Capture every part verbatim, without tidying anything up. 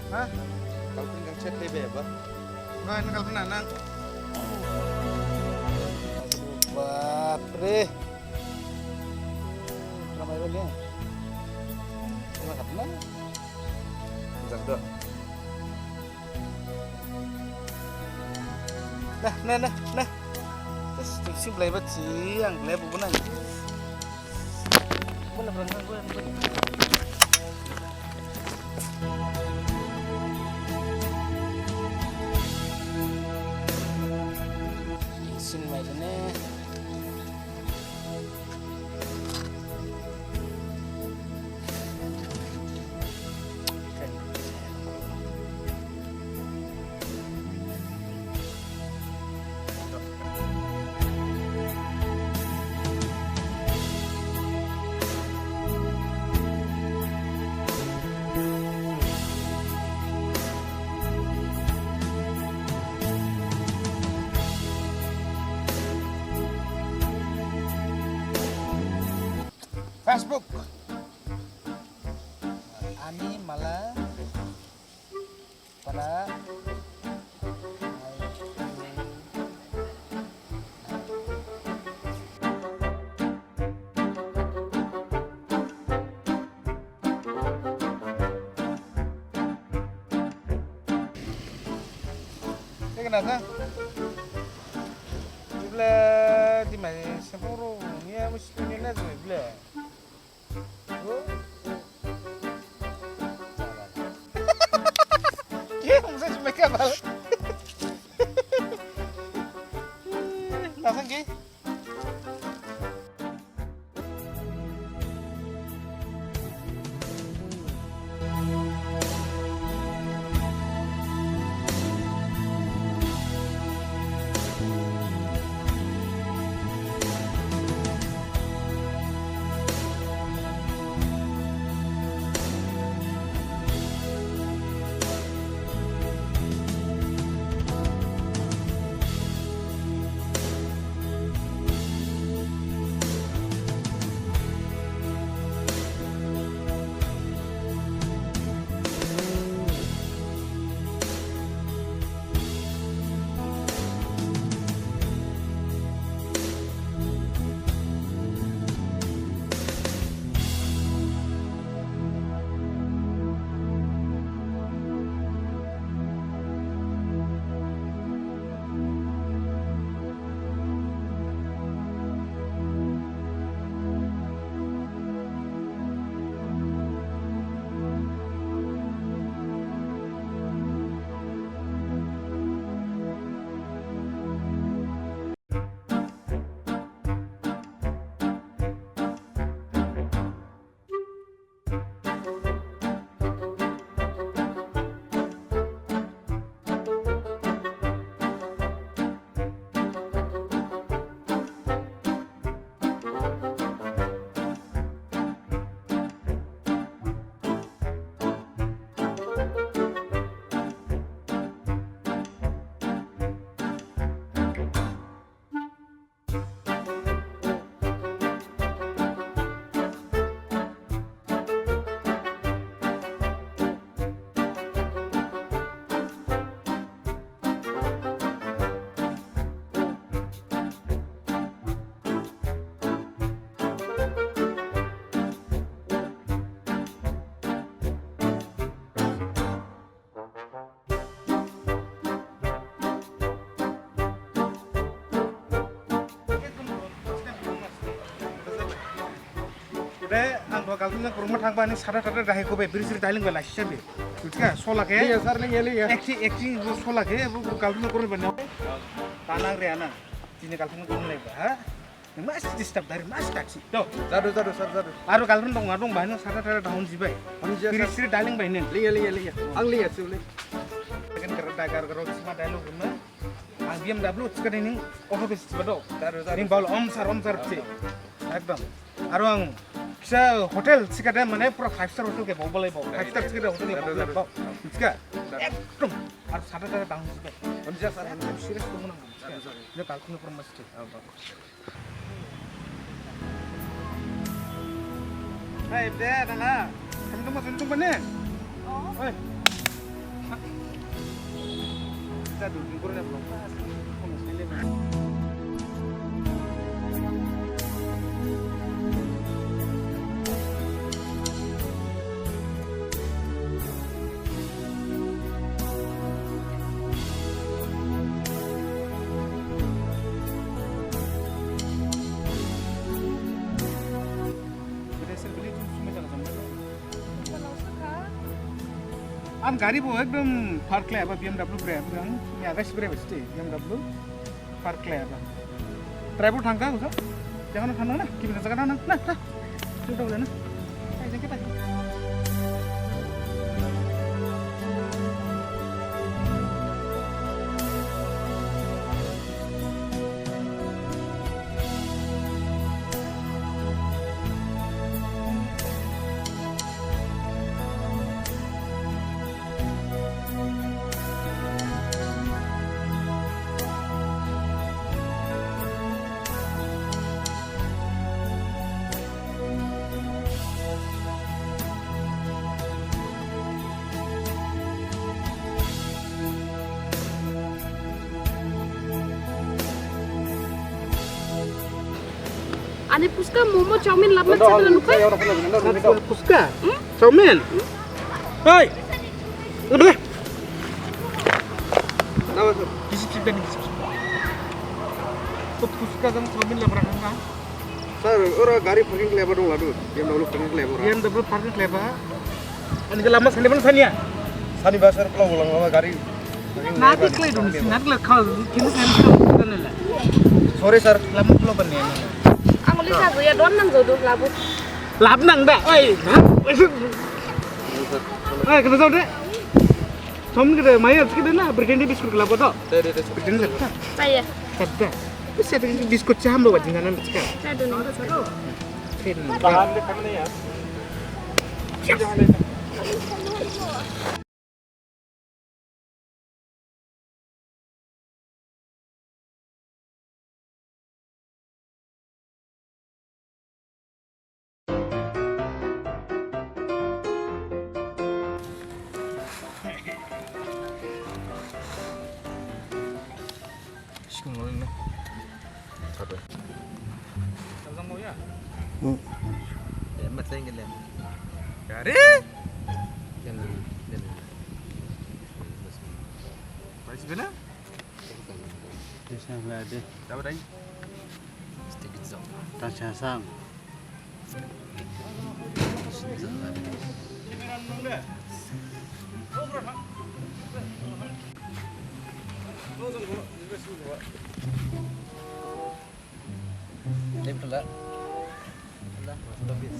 Ha? Girlfriend kang chat lebe ba? Ba, ini girlfriend anak. Bapre. Ramai beli. Ini girlfriend? Jatuh. Nah, nah, nah, nah. Terus, terus si belai bat si, ang belai bubu nang. Boleh, boleh, boleh, boleh. Isin mai dene. Facebook. Ani mala para. Teka nasa. Ibla di mai sempuru ni amu sipuni na tu ibla. Ki, masa cuma kabal. Nasang ki? Ode, ang duha girlfriend jang kurungma thangba, ani sara thara dahi khobe, biri siri dahi lingba, laisi sabi. Bujiya, sola khe. Liya, sir, liya, liya. Acting, acting, bo sola khe, bo, bo girlfriend jang kurungma na. Tanang re ana. Jini girlfriend jang kurungma laiba, ha? Mas disturb dari mas taksi. Do. Jadu, jadu, sir, jadu. Aro girlfriend dong, dong, bahino sara thara down jibai. Hamjiya, sir. Siri, siri dahi lingbai nen. Liya, liya, liya. Ang liya, suli. Second kara dagar kara sima dialogue na. Ang B M W chikade ning auto ke siba do. Jadu, jadu. Ning bawl om sir, om sir si. Ekdom. Aro ang kisa hotel chikade mane pura five star hotel ke bawl bawl bawl. Five star chikade hotel ke bawl bawl. Jadu, jadu. Chika. Jadu. Ekdom. Aro sara thara down jibai. Hamjiya, sir. Ekdom serious dong nang. Jadu, jadu. Ini girlfriend jang kurungma sih. Hai, de, dana. Kamu tuh mau suntung mana? Oh. Hei. An gari bo ekdom park khlaiba B M W bre, ekdom ni agai sibre besti B M W park khlaiba. Driver thangkha usa, jangan thangna na, kimi jaga thangna na, na, na, sudah boleh na, ayo jangkit aja. Ani puska, momo, chowmin labma chadra nukai. Puska? Hmm? Chowmin? Hei! Udah. Kisi kisi dan kisi. Kok puska jang chowmin labra kangka? Sir, ora gari parking khlaiba dong ladu. B M W parking khlaiba ora. B M W parking khlaiba. Ani khe lama sani mana sani ya? Sani ba sir, pulang pulang lama gari. Nadi khlai dong, nadi khlai khal, kini sani khlai dong la. Sorry sir. Lama pulo bani. Ang uli sa ya don nang jodo labu. Lab nang da, oi. Oi, kena jauh deh. Som kede maya kede na, Britannia biscuit khlaiba to. Deh, deh, deh. Britannia sa. Saya. Sada. Bisa dengan biscuit jam lo wajin kanan sekarang. Saya dulu. Saya dulu. Bahan dia kemana ya? Sikum lo ini. Satu. Salam mau ya? Hmm. Ya, mat lagi lem. Dari? Lem, lem. Masih benar? Desa Lade. Dapat ai? Sedikit zong. Tasasang. Ini pula. Pula, pula bis.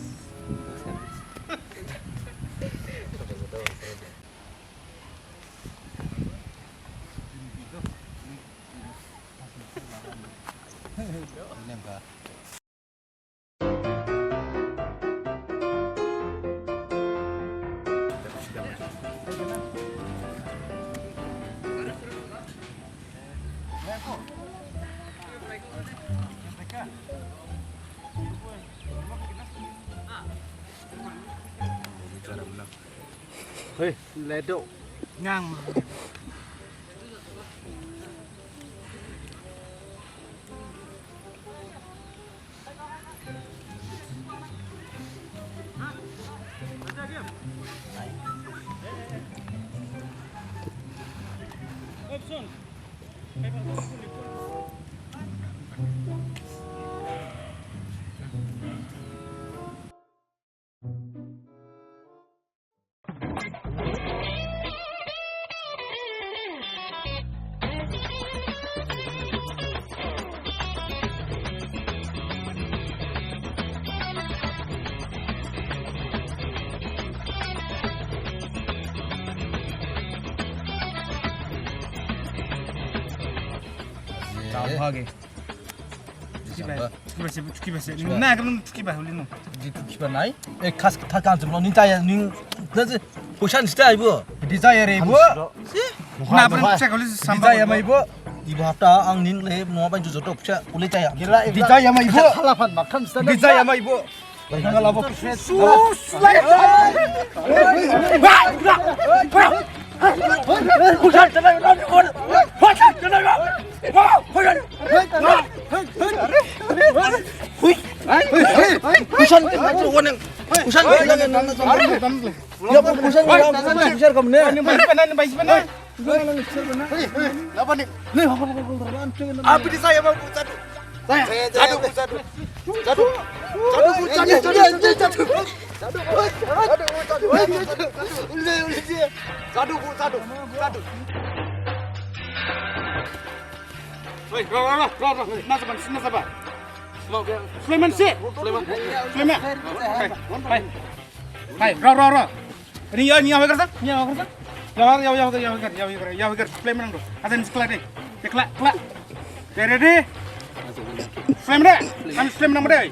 Hei, ledo. Nyang. Tau hage. Thukiba, thukiba se, thukiba se. Nung na, nung thukiba huli nung. Di thukiba nai. Eh, khas, khas, khas, ning jaya, ning, na je, poisa nista ibo. Di jaya re ibo. Na, bro, check huli. Di jaya ma ibo. Ibo hapta ang ning le, no ban jojo to poisa, ule jaya. Di jaya ma ibo. Di jaya ma ibo. Su, su, lai. Oi, ro, ro, ro, ro, ro. Sina saba, sina saba. Sulaiman si. Sulaiman. Sulaiman. Hai. Hai, ro, ro, ro. Ini ya, ini ya, Waker sa? Ini ya, Waker sa? Ya, ya, ya, Waker, ya, Waker, ya, Waker, ya, Waker. Sulaiman nang do. Ada ni sekla deh. Sekla, sekla. Deh, deh, deh. Sulaiman deh. Kan Sulaiman nang deh.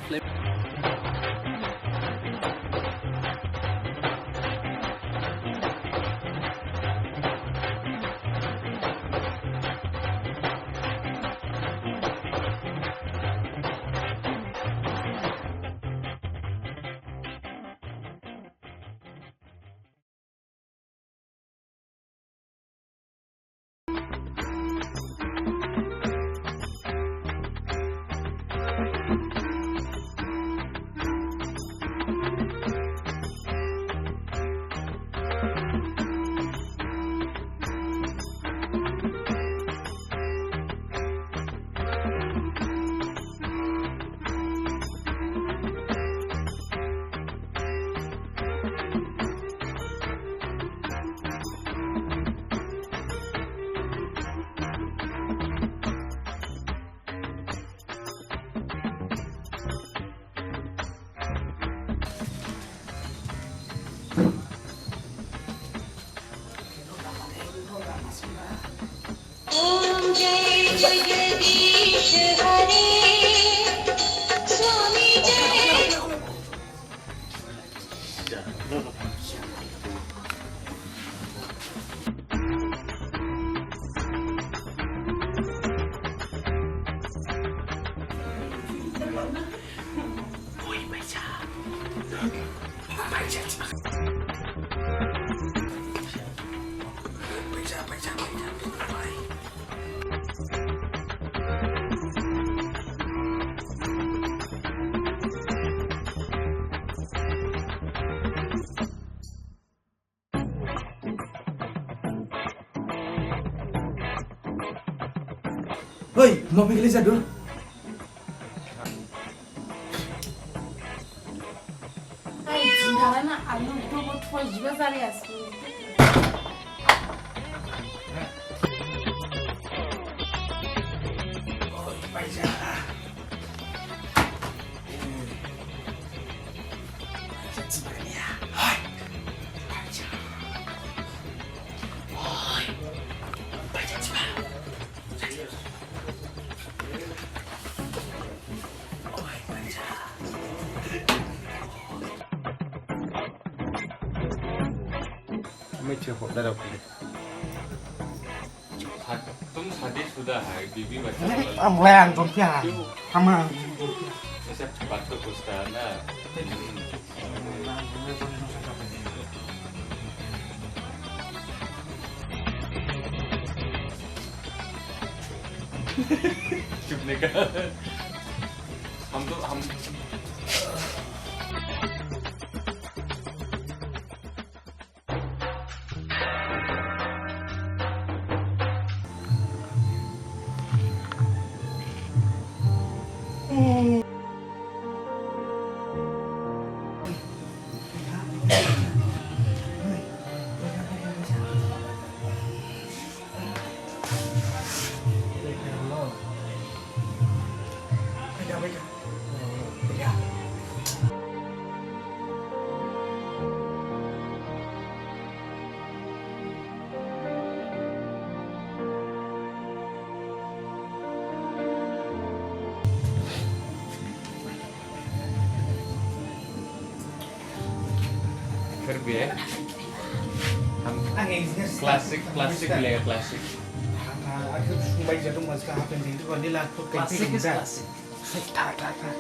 Hoi, mo pegeli jadu. Ai, jingkhala na alu dubu thoi jiba jari asu. Oi, paisa. तुम शादीशुदा है, बीवी बच्चा वाला? Ang lang, don't care. क्यों? Ang lang, don't care. ऐसा बात तो पूछता है ना। चुप नहीं कर। हम तो, हम फिर भी है। हम क्लासिक, क्लासिक ले, classic. Classic is classic. Thak, thak, thak.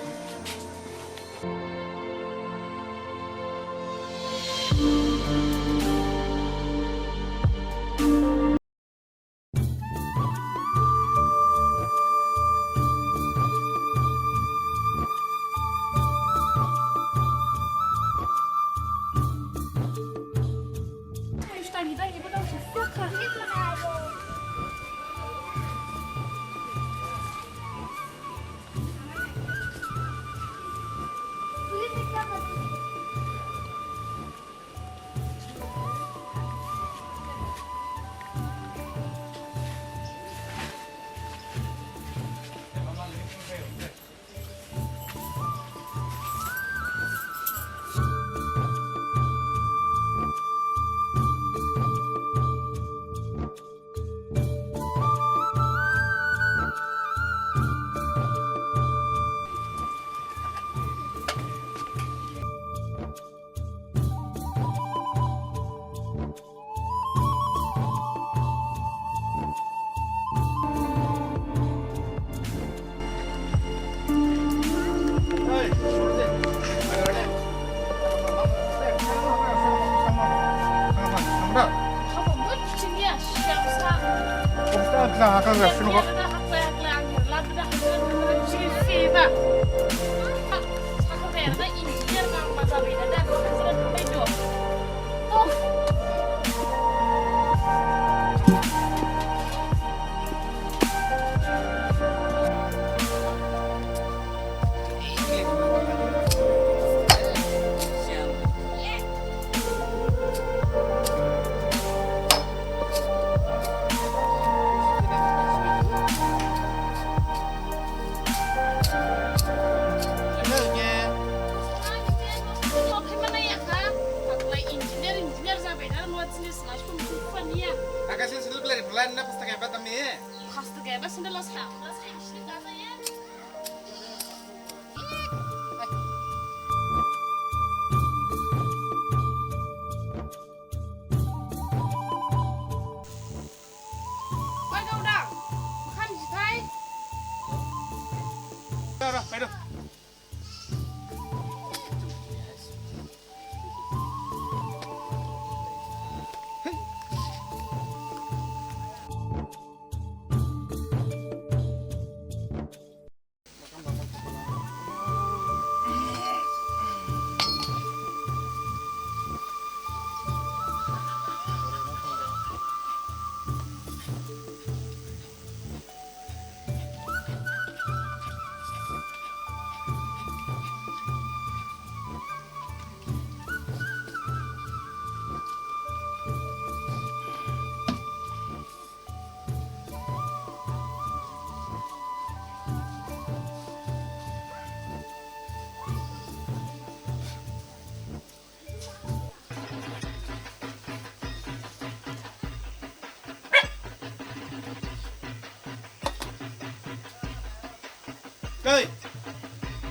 Hakang ga sunu ko. Engineer, engineer jabai da, nuwa jini sila sum sum faniya. Aga sin sil bela ri bulan na pasta kaya ba tami. Pasta kaya ba sendal las ha, las ha isi da ya. Oi, Gauda, makham jithai. Ra, ra, maidu. Kai,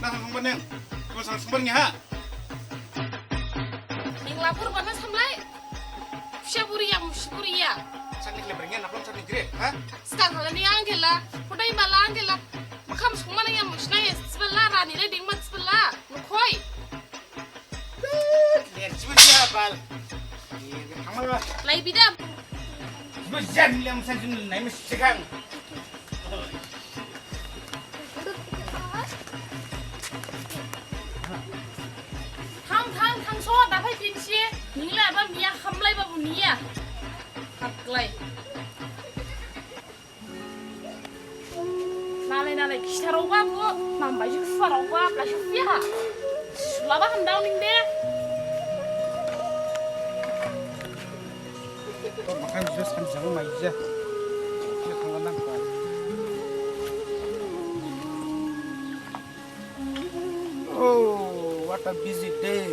na sang sungban neng, kau sang sungban nge ha? Ning lapor bana samlai. Pisa buri ya, musi buri ya. Sang nik lebrengnya, naplam sang nik gre, ha? Skang hala ni anggela, kudai mala anggela. Makham sungmana ya, musi na ya, sibala rani le dingmat sibala, nukoi. Ler jibu jiya bal. Ler jibu jiya. Lai bida. Jibu jiya ni lem san jun nai mesti kang. Thang, thang, thang, so, da phai phin si. Ning lai ba miya, hamlai ba bu niya. Haklai. Nalai nalai khitharao ba bo, nambai jik suarao ba, bla jik ya. Sula ba handao ning de. Makan jus kan jang mai ja. Jus kan nang ba. Oh, what a busy day.